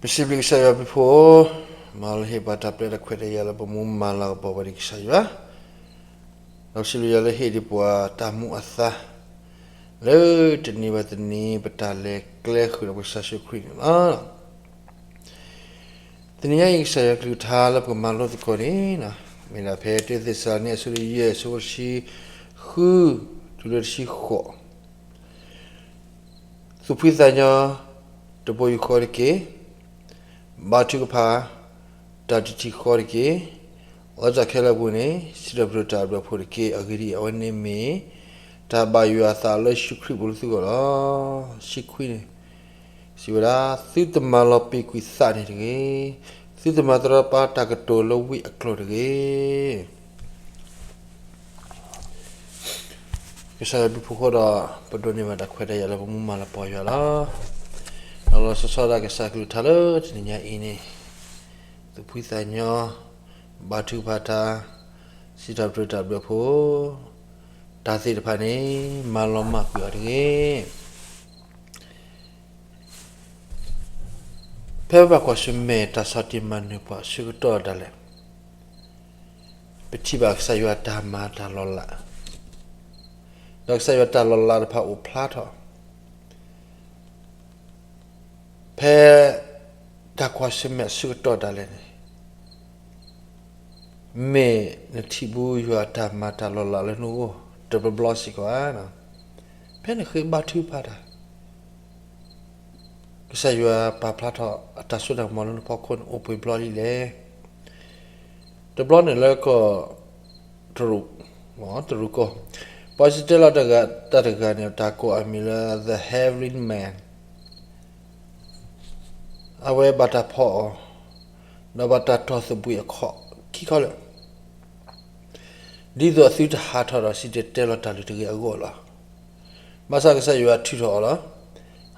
ပစံးဘျုးကစၢ်ယွၤဘျုးဖှိၣ်, မ်လၢဟ့ၣ်ပှၤတၢ်ပျဲတၢ်ခွဲးတၢ်ယာ်လၢပမူမၤလၤကပီၤဝဲဒၣ်ကစၢ်ယွၤ, ဒီးပစံးဘျုးယွၤလၢဟ့ၣ်ဒံးပှၤတၢ်မူအသါ လၢတနံၤဘၣ်တနံၤ ပတၢ်လဲၤကျဲဃုာ်ဒီးပကစၢ်ယ့ၣ်ၡူးခရံာ်န့ၣ်လီၤ. တနံၤညါအံၤ ကစၢ်ယွၤကလုၢ်ကထါလၢပကမၤလိသကိးန့ၣ်, မ့ၢ်ဒၣ်ဖဲတၢသ့းစၤလနံ အဆၢဒိၣ်ယဲၢ် အဆၢဖိတဆံဃု တုၤလၢတဆံဃိး, သူၣ်ဖှံသးညီ တဘိယူၢ်ဃီတက့ၢ်. ဘါထုကဖၣ် တၢ်တထံၣ်ဃီတက့ၢ်. လၢတၢ်ခဲလၢာ်အပူၤန့ၣ် စံးထီၣ်ပတြၢၤတၢ်အဘျုးအဖှိၣ်တက့ၢ်. အဂ့ၢ်ဒ်အံၤ, အဝဲန့ၣ်မ့ၢ် တၢ်ဘၣ်ယွၤအသးလၢယ့ၣ်ၡူးခရံာ်ပူၤလၢသုဂီၢ်လီၤ. တဆံခွံန့ၣ် စံးဝဲဒၣ်, သုတမၤလီၤပံာ်ကွံာ်သးန့ၣ်တဂ့ၤ. သုတမၤတရီပာ်တၢ်ကတိၤလၢဝံအကျိာ်တဂ့ၤ. ကစၢ်ယွၤဘျုးဖှိၣ်ဃိဒီး ပဒိးန့ၢ်ဘၣ်တၢ်ခွဲးတၢ်ယာ်လၢပမူမၤလၤကပီၤယွၤလီၤ. ဒီးလီၤဆီဒၣ်တၢ်ကစၢ်ကလုၢ်ကထါလၢတနံၤညါအံၤန့ၣ်, သူၣ်ဖှံသးညီ, ဘါထုကဖၣ်တၢ်, စံးထီၣ်ပတြၢၤတၢ်အဘျုးအဖှိၣ်, တၢ်သ့ၣ်တဖၣ်န့ၣ် မၤလီၤမၢ်ကွံာ်အီၤတဂ့ၤ. ဖဲပဘၣ်ကွၢ်ဆၢၣ်မဲာ်တၢ်ဆီၣ်တံၢ်မၤနၢၤပှၤအဆၢကတီၢ်ဒၣ်လဲာ်, ပထံၣ်ဘၣ်ကစၢ်ယွၤတၢ်မၤတၢ်လီၤလး, ဒီးကစၢ်ယွၤတၢ်လီၤလးတဖၣ်အိၣ်ဖျါထီၣ် ဖဲတၢ်ကွၢ်ဆၢၣ်မဲာ်အဆၢကတီၢ်ဒၣ်လဲာ်န့ၣ်, မ့ၢ်နထံၣ်ဘူးယွၤတၢ်မၤတၢ်လီၤလးလၢနဂီၢ် တဘျီဘျီစ့ၢ်ကီးဧါ. ဖဲနဃ့ဘါထုကဖၣ်တၢ် ကစၢ်ယွၤပာ်ဖျါထီၣ်အတၢ်စိတၢ်ကမီၤလၢနဖီခိၣ်န့ၣ် အိၣ်ပှဲၤဘျီဒ်လဲၣ်. တဘျီန့ၣ်လၢကီၢ်တရူး, တရူးကီၢ်, ပှၤစံၣ်တဲၤတဲလီၤတၢ်တဂၤန့ၣ် တၢ်ကိးအမံၤလၢ The Heavenly Man, အဝဲဘၣ်တၢ်ဖီၣ်အီၤ, ဒီးဘၣ်တၢ်တီၢ်သဘှံးအခီၣ်ခံခီလၢာ် ဒ်သိးအသုတဟးထီၣ်ဒီးစံၣ်တဲၤတဲလီၤတၢ်လၢတဂ့ၤအဂီၢ်လီၤ. ဘၣ်ဆၣ်ကစၢ်ယွၤထုးထီၣ်အီၤလီၤ.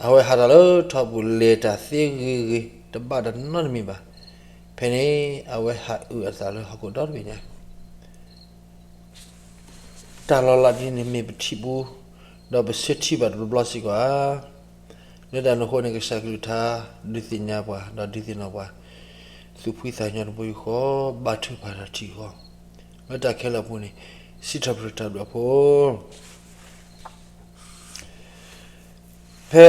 အဝဲဟးထီၣ်လၢထီပူၤ လဲၤတၢ်သ့ဂ့ၤဂ့ၤ တဘၣ်တၢ်နီတမံၤဘၣ်. ဖဲန့ၣ် အဝဲဟးအုၣ်အသးလၢဟီၣ်ခိၣ်ဒီတဘ့ၣ်ညါ. တၢ်လီၤလးဒ်န့ၣ်မ့ၢ်ပထံၣ်ဘူး, ဒီးပဆၢထံၣ်ဘၣ်တဘျီဘျီစ့ၢ်ကီးဧါ. လၢတၢ်န့ၣ်အဃိန့ၣ် ကစၢ်ကလုၢ်ကထါ ဒုးသ့ၣ်ညါပှၤ ဒီးဒုးသ့ၣ်နီၣ်ပှၤ, သူၣ်ဖှံသးညီတဘိယူၢ်ဃီ, ဘါထုကဖၣ်တၢ်ထံၣ်ဃီ, လၢတၢ်ခဲလၢာ်အပူၤန့ၣ် စံးထီၣ်ပတြၢၤတၢ်ဘျုးအဖှိၣ် ဖဲ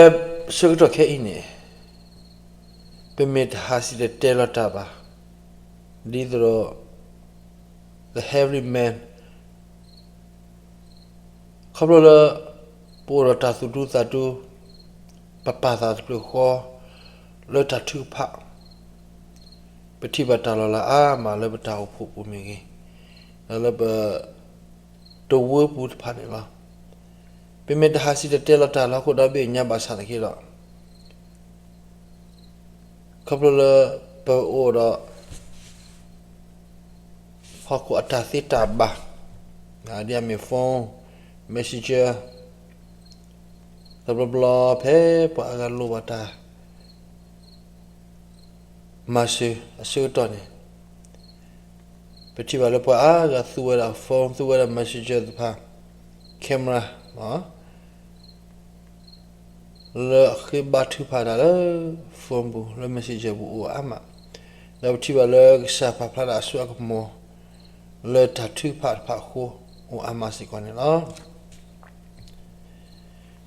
ဆၢကတီၢ်ခဲအံၤန့ၣ် ပမ့ၢ်တဟးစံၣ်တဲၤတဲလီၤတၢ်ဘၣ်, ဒ်သိးဒီး the heavenly man, ခီဖျိလၢ ပအိၣ်ဒီးတၢ်သူၣ်ဒူသးဒူ, ပပာ်သးတဖျၢၣ်ဃီ လၢတၢ်ထုကဖၣ်, ပထံၣ်ဘၣ်တၢ်လီၤလးအါမးလၢပတၢ်အိၣ်ဖှိၣ်ပူၤမ့ၢ်ဂ့ၤ, ဒီးလၢပ တဝၢပူၤတဖၣ်န့ၣ်လီၤ. ပမ့ၢ်တဟးစံၣ်တဲၤတဲလီၤတၢ်လၢဟီၣ်ခိၣ်ဒီဘ့ၣ်ညါဘၣ်ဆၣ်သနာ်က့ဒီး, ခီဖျိလၢပအိၣ်ဒီး ဟီၣ်ခိၣ်အတၢ်သ့တၢ်ဘၣ်, ဒ်အမ့ၢ် phone, messenger, တဘျီဘျီဖဲပှၤအါဂၤလိၣ်ဘၣ်တၢ် မၤစၢၤအဆၢကတီၢ်န့ၣ်, ပထံၣ်ဘၣ်လၢပှၤအါဂၤသူဝဲဒၣ် phone, သူဝဲဒၣ် messenger တဖၣ်, camera လၢအဃ့ဘါထုကဖၣ်တၢ်လၢ phone ပူၤ လၢ messenger ပူၤအိၣ်အါမး, ဒီးပထံၣ်ဘၣ်လၢကစၢ်ပာ်ဖျါဒၣ်အစိအကမီၤ လၢတၢ်ထုကဖၣ်တဖၣ်အဃိ အိၣ်အါမးစ့ၢ်ကီးန့ၣ်လီ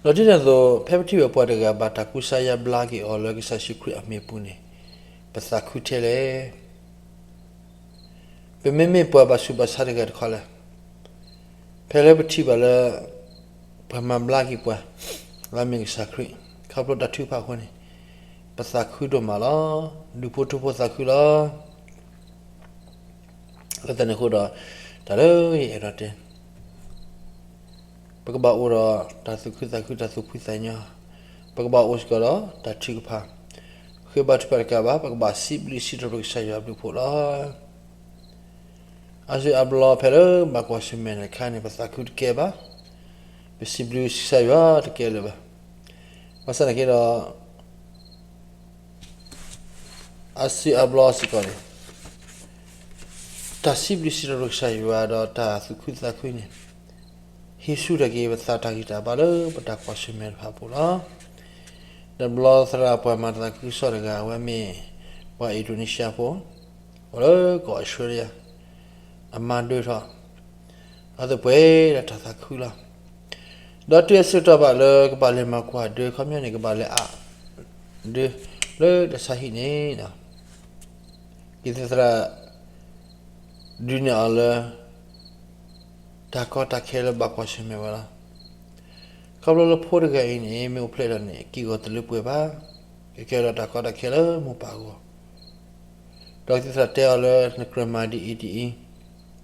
ၤ. ဒီးဒ်န့ၣ်အသိး ဖဲပထံၣ်ဘၣ်ပှၤတဂၤဘၣ်တၢ်ကူစါယါဘျါက့ၤအီၤ လၢကစၢ်ယ့ၣ်ၡူးခရံာ်အမံၤအပူၤန့ၣ်, ပသးခုထဲလဲၣ်. ပမ့မ့ၢ်ပှၤဘၣ်ဆူးဘၣ်ဆါတဂၤတခီလဲၣ်, ဖဲလၢပထံၣ်ဘၣ်လၢ ပှၤမၤဘျါက့ၤပှၤ လၢအမ့ၢ်ကစၢ်ခရံာ် ခီဖျိတၢ်ထုကဖၣ်အဃိန့ၣ်, ပသးခုဒိၣ်မးလီၤ. ဒူၣ်ဖိထၢဖိသးခုလီၤ. လၢတၢ်န့ၣ်အဃိဒီး တၢ်လၢယအဲၣ်ဒိးတဲ ပကဘၣ်အိၣ်ဒီးတၢ်သူၣ်ခုသးခု တၢ်သူၣ်ဖှံသးညီ, ပကဘၣ်အိၣ်စ့ၢ်ကီးဒီးတၢ်ထုကဖၣ်, ဃ့ဘါထုကဖၣ်တကးဘၣ် ပကဘၣ်စံးဘျုးစံးထီၣ်ပတြၢၤကစၢ်ယွၤအဘျုးအဖှိၣ်လီၤ. အါစုအါဘျီဖဲလၢဘၣ်ကွၢ်ဆၢၣ်မဲာ်တခါန့ၣ် ပသးခုတကဲဘၣ်, ပစံးဘျုးကစၢ်ယွၤတကဲလၢၤဘၣ်. ဘၣ်ဆၣ်သနာ်က့ဒီး အါစုအါဘျီစ့ၢ်ကီးန့ၣ်, တၢ်စံးဘျုးစံးထီၣ်ပတြၢၤကစၢ်ယွၤဒီးတၢ်သူၣ်ခုသးခုန့ၣ်, ဟံးဆူၣ်ထီၣ်က့ၤပသးတၢ်ဂံၢ်တၢ်ဘါလၢပတၢ်ကွၢ်ဆၢၣ်မဲာ်တဖၣ်အပူၤလီၤ. တဘျီသရၣ်ပှၤမၤတၢ်သးခုကစီၣ်တဂၤ အဝဲမ့ၢ်ပှၤအံၣ်ဒိၣ်နံၡါဖိ အိၣ်လၢကီၢ်အီးစထြ့လယါ, အမါဒၢထီၣ်, အဝဲသ့ၣ်ပှဲၤဒီးတၢ်သးခုလီၤ. ဒီးတုၤအဆၢကတီၢ်ဘၣ်လၢကဘၣ်လဲၤမၤကွၢ်ဒၢ ခီပညီန့ၣ် ကဘၣ်လဲၤအးဒၢလၢတၢ်ဆါဟံၣ်န့ၣ် ကသံၣ်သရၣ် ဒုးနဲၣ်အီၤလၢ တၢ်ကီတၢ်ခဲလၢဘၣ်ကွၢ်ဆၢၣ်မဲာ်ဝဲလီၤ. ခီဖျိလၢဖိတဂၤအံၤန့ၣ် မ့ၢ်အိၣ်ဖျဲၣ်ဒီးန့ၣ် က့ၢ်ဂီၤတလၢပှဲၤဘၣ်, ကကဲထီၣ်တၢ်ကီတၢ်ခဲလၢမိၢ်ပၢ်အဂီၢ်, ဒီးကသံၣ်သရၣ်တဲအီၤလၢ နကြၢးမၤဒ်အံၤဒ်အံ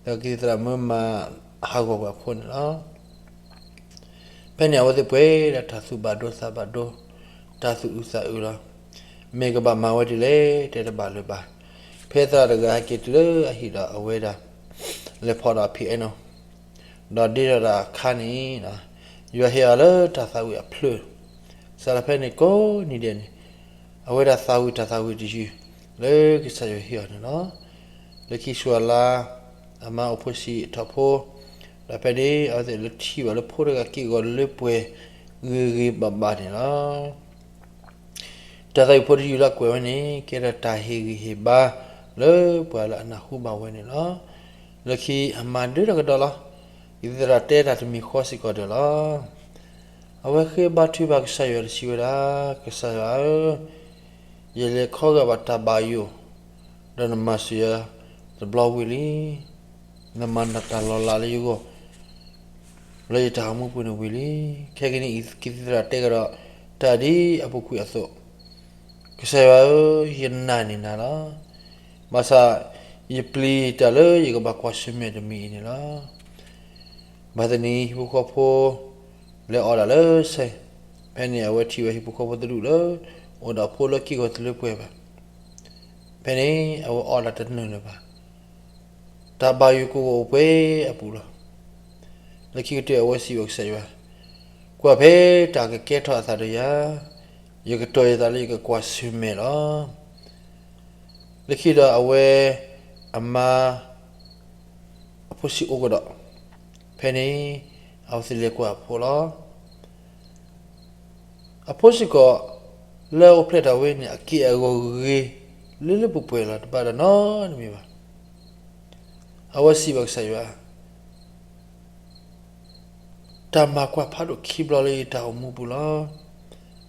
ၤ, ဒီးကသံၣ်သရၣ်မၢမၤဟးဂီၤကွံာ်အဖိန့ၣ်လီၤ. ဖဲန့ၣ်အဝဲသ့ၣ်ပှဲၤဒီးတၢ်သူၣ်ဘၣ်ဒိသးဘၣ်ဒိ, တၢ်သူၣ်အုးသးအုးလီၤ. မ့ၢ်ကဘၣ်မၤဝဲဒ်လဲၣ် တဲတဘၣ်လၢၤဘၣ်. ဖဲသရၣ်တဂၤဟဲက့ၤတုၤလၢအဟံၣ်ဒီး အဝဲဒၣ်လဲၤဖီၣ်ဒီးအဖံးအဲၣ်နီၤ, ဒီးဒ့ထီၣ်ဒီးအခါန့ၣ် ယွၤဟ့ၣ်အီၤလၢတၢ်သးဝံၣ်အဖျၢၣ်, စးထီၣ်ဖဲန့ၣ်ကိးနံၤဒဲးန့ၣ် အဝဲဒၣ်သးဝံၣ်တၢ်သးဝံၣ်တယုၢ်လၢကစၢ်ယွၤဟ့ၣ်အီၤန့ၣ်လီၤ. လၢခံစှၤလါ အမါအိၣ်ဖိဆံးထီၣ်ဖိ, ဒီးဖဲန့ၣ် အဝဲသ့ၣ်လၢထံၣ်ဘၣ်လၢဖိတဂၤက့ၢ်ဂီၤလၢပှဲၤဂ့ၤဂ့ၤဘၣ်ဘၣ်န့ၣ်လီၤ. တၢ်သးဝံၣ်ဖိတယုၢ်လၢအကွဲးဝဲန့ၣ် ကဲထီၣ်တၢ်ဟ့ၣ်ဂံၢ်ဟ့ၣ်ဘါလၢပှၤလၢအနၢ်ဟူဘၣ်ဝဲန့ၣ်လီၤ. လၢခံအမါဒၢထီၣ်ကဒီးလီၤ. ကသံၣ်သရၣ်တဲတၢ်တမံၤဃီစ့ၢ်ကီးဒီးလီၤ. အဝဲဃ့ဘါထုကဖၣ်ကစၢ်ယွၤတဆံဝဲဒၣ်, ကစၢ်ယွၤဧၢ, ယလဲၤခီဂာ်ဘၣ်တၢ်ဘၣ်ယိၣ်, ဒီးနမၤစၢၤယၤတဘျီဝံၤလံ. နမၤတၢ်လီၤလးလၢယဂီၢ် လၢယတၢ်အိၣ်မူပူၤန့ၣ်ဝံၤလံ. ခဲကနံၣ်အံၤ ကသံၣ်သရၣ်တဲကဒီးတၢ်ဒ်အပူၤကွံာ်အသိး, ကစၢ်ယွၤဧၢ, ယနာ်န့ၢ်နၤလီၤ. ဘၣ်ဆၣ်ယပျံၤတၢ်လၢယကဘၣ်ကွၢ်ဆၢၣ်မဲာ်တမံၤအံၤန့ၣ်လီၤ. ဘၣ်တနံၤ ဟံၣ်ဖိဃီဖိလဲၤအီၣ်ဒၣ်လၢဆဲး, ဖဲန့ၣ်အဝဲထံၣ်ဝဲဟံၣ်ဖိဃီဖိတဒူၣ်လၢ အိၣ်ဒီးဖိလၢက့ၢ်ဂီၤတလၢပှဲၤဘၣ်. ဖဲန့ၣ် အဝဲအီၣ်ဒၣ်တနၢၤလၢၤဘၣ်. တၢ်ဘၣ်ယိၣ်ကဝီၤအိၣ်ပှဲၤအပူၤလီၤ. လၢခံကတၢၢ်အဝဲစံးဘၣ်ကစၢ်ယွၤ, ကွၢ်ဖဲတၢ်ကကဲထီၣ်အသးဒီးယၤ, ယကတီၢ်ယသးလၢယကကွၢ်ဆၢၣ်မဲာ်လီၤ. လၢခံဒီးအဝဲအမါ အဖိဆံးအိၣ်ကဒီး, ဖဲန့ၣ် အဝဲသ့ၣ်လဲၤကွၢ်အဖိလီၤ. အဖိစ့ၢ်ကီး လၢအအိၣ်ဖျဲၣ်ထီၣ်ဝဲန့ၣ် အက့ၢ်အဂီၤဂ့ၤလၢလၢပှဲၤပှဲၤလီၤ, တဘၣ်ဒီးနီတမံၤဘၣ်. အဝဲစံးဘၣ်ကစၢ်ယွၤ, တၢ်မၤကွၢ်ဖးဒိၣ်ခံဘျီလၢယတၢ်အိၣ်မူပူၤလီၤ.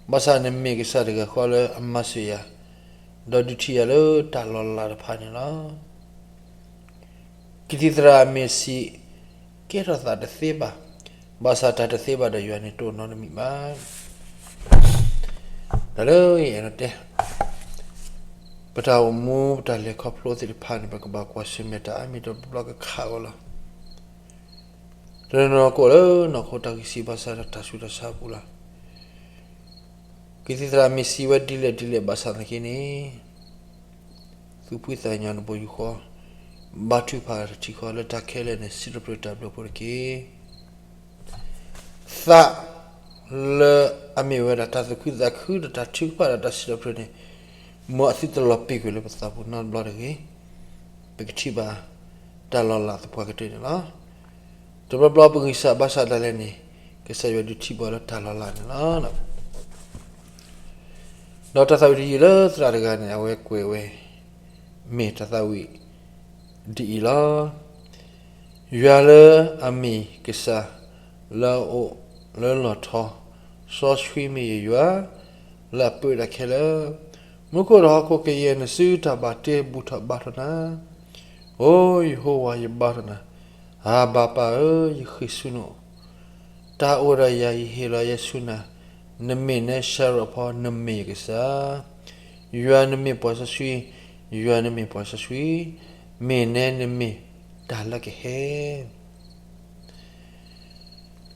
ဘၣ်ဆၣ်နမ့ၢ်ကစၢ်တဂၤဃီလၢအမၤစၢၤယၤ, ဒီးဒုးထံၣ်ယၤလၢတၢ်လီၤလးတဖၣ်န့ၣ်လီၤ. ကသံၣ်သရၣ်အမ့ၢ်စံး, ကဲထီၣ်သးတသ့ဘၣ်, ဘၣ်ဆၣ်တၢ်တသ့ဘၣ်ဒီးယွၤန့ၣ်တအိၣ်နီတမံၤဘၣ်. တၢ်လၢယအဲၣ်ဒိးတဲ, ပတၢ်အိၣ်မူ ပတၢ်လဲၤခီဖျိသ့ၣ်တဖၣ်န့ၣ် ပကဘၣ်ကွၢ်ဆၢၣ်မဲာ်တၢ်အါမံၤတဘျီကခးအီၤလီၤ. တနီၤနီၤကအိၣ်လၢနီၢ်ခိတၢ်ဂံၢ်စၢ်ဘါစၢ်ဒီးတၢ်ဆူးတၢ်ဆါအပူၤလီၤ. ကသံၣ်သရၣ်မ့ၢ်စံးဝဲဒ်လဲၣ်ဒ်လဲၣ်ဘၣ်ဆၣ်သနာ်က့န့ၣ်, သူၣ်ဖှံသးညီနဘိယူၢ်ဃီ, ဘါထုကဖၣ်တၢ်ထံၣ်ဃီလၢတၢ်ခဲလၢာ်န့ၣ် စံးထီၣ်ပတြၢၤတၢ်ဘျုးဖှိၣ်တက့ၢ်. သးလၢအမ့ၢ်ဝဲဒၣ်တၢ်သူၣ်ခုသးခုဒီးတၢ်ထုကဖၣ်ဒီးတၢ်စံးထီၣ်ပတြၢၤန့ၣ်, မ်အသုတလီၤပံာ်ကွံာ်လၢပသးပူၤနီတဘျီတဂ့ၤ. ပကထံၣ်ဘၣ်တၢ်လီၤလးသပှၢ်ကတၢၢ်န့ၣ်လီၤ. တဘျီဘျီပဂံၢ်စၢ်ဘါစၢ်ဒၣ်လဲာ်န့ၣ်, ကစၢ်ယွၤဒုးထံၣ်ပှၤလၢတၢ်လီၤလးန့ၣ်လီၤ. ဒီးတၢ်သးဝံၣ်တယုၢ်လၢသရၣ်တဂၤန့ၣ် အဝဲကွဲးဝဲ မ့ၢ်တၢ်သးဝံၣ်ဒ်အံၤလီၤ. ယွၤလၢအမ့ၢ်ကစၢ်လၢအအိၣ်လၢလီၢ်ထီ, စီဆှံမ့ၢ်ယယွၤ လၢအပၢတၢ်ခဲလၢာ်, မူခိၣ်ဒီးဟီၣ်ခိၣ်ကယဲၢ်နစုတၢ်ဘၣ်တ့ဘူးထီၣ်ဘါထီၣ်နၤ, အိယဟိဝၤ ယဘါထီၣ်နၤ, အၤဘၤပၢ်ဧၢ ယဃ့ၢ်ဆူနအိၣ် တၢ်အိၣ်ဒီးယၤ ယဟ့ၣ်လီၤယဲဆူနၤ, နမ့ၢ်နဲဆၢရီၣ်ဖီ နမ့ၢ်ယကစၢ်, ယွၤနမ့ၢ်ပှၤစီဆှံ, ယွၤနမ့ၢ်ပှၤစီဆှံ, မ့ၢ်နဲနမ့ၢ်တၢ်လၢကဟဲ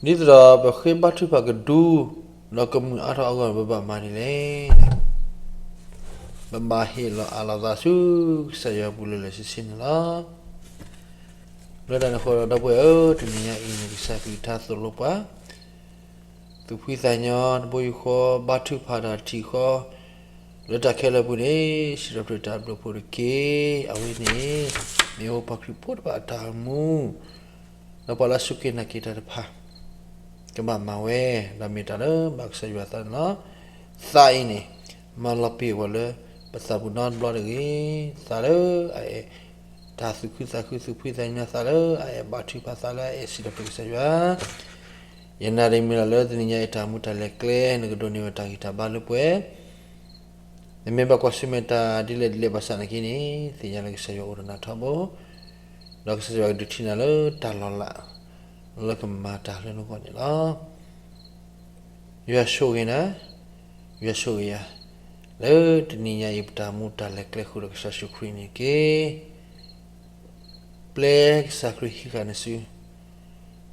ဒ်သိးဒီးပဃ့ဘါထုကဖၣ်ကဒု, ဒီးကမုာ်အါထီၣ်အဂီၢ် ပဘၣ်မၤဒ်လဲၣ်. ပဘၣ်ဟ့ၣ်လီၤအးလီၤသးဆူကစၢ်ယွၤအပူၤလၢာ်လၢာ်ဆ့ဆ့န့ၣ်လီၤ. လၢတၢ်န့ၣ်အဃိဒီး ဒီပုၢ်ဝဲၢ်ဧၢ, တနံၤညါအံၤန့ၣ် ကစၢ်ကလုၢ်ကထါသိၣ်လိပှၤ သူၣ်ဖှံသးညီ တဘိယူၢ်ဃီ ဘါထုကဖၣ်တၢ်ထံၣ်ဃီ လၢတၢ်ခဲလၢာ်အပူၤန့ၣ် စံးထီၣ်ပတြၢၤတၢ်ဘျုးဖှိၣ်တက့ၢ်. အဝဲန့ၣ် မ့ၢ်အိၣ်ပှၤခရံာ်ဖိတဖၣ်အတၢ်အိၣ်မူ ဒီးပှၤလၢအစူၢ်က့ၤနာ်က့ၤတၢ်တဖၣ် ကဘၣ်မၤဝဲ ဒီးမ့ၢ်တၢ်လၢဘၣ်ကစၢ်ယွၤအသးန့ၣ်လီၤ. သးအံၤန့ၣ် မၤလီၤပံာ်ဝဲလၢ ပသးပူၤနီတဘျီတဂ့ၤ, သးလၢအအဲၣ်တၢ်သူၣ်ခုသးခု သူၣ်ဖှံသးညီ, သးလၢအအဲၣ်ဘၣ်ထုကဖၣ်သးလၢအအဲၣ်စံးထီၣ်ပတြၢၤကစၢ်ယွၤ. ယနာ်ဒ်မ့ၢ်လီၤလၢတနံၤညါအံၤ တၢ်မူတၢ်လဲၤကျဲ နကဒိးန့ၢ်ဝဲတၢ်ဂံၢ်တၢ်ဘါလၢပှဲၤ, နမ့ၢ်ဘၣ်ကွၢ်ဆၢၣ်မဲာ်တၢ်ဒ်လဲၣ်ဒ်လဲၣ်ဘၣ်ဆၣ်နာ်က့န့ၣ် သ့ၣ်ညါလၢကစၢ်ယွၤအိၣ်ဒီးနၤထီဘိ, ဒီးကစၢ်ယွၤကဒုးထံၣ်နၤလၢတၢ်လီၤလး လၢကမၤတၢ်လၢနဂီၢ်န့ၣ်လီၤ. ယွၤဆိၣ်ဂ့ၤနၤ, ယွၤဆိၣ်ဂ့ၤယၤ, လၢတနံၤညါအံၤ ပတၢ်မူတၢ်လဲၤကျဲဃုာ်ဒီးကစၢ်ယ့ၣ်ၡူးခရံာ်န့ၣ်တက့ၢ်. ပျဲကစၢ်ခရံာ်ဟံးဃာ်နစု,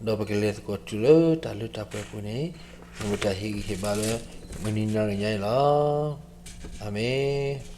ဒီးပကလဲၤသကိးတုၤလၢတၢ်လၢတၢ်ပှဲၤအပူၤန့ၣ်, မ့ၢ်တၢ်ဟ့ၣ်ဂံၢ်ဟ့ၣ်ဘါလၢမုၢ်နံၤနၤလၢညါအံၤလီၤ. အၤမ့ၣ်.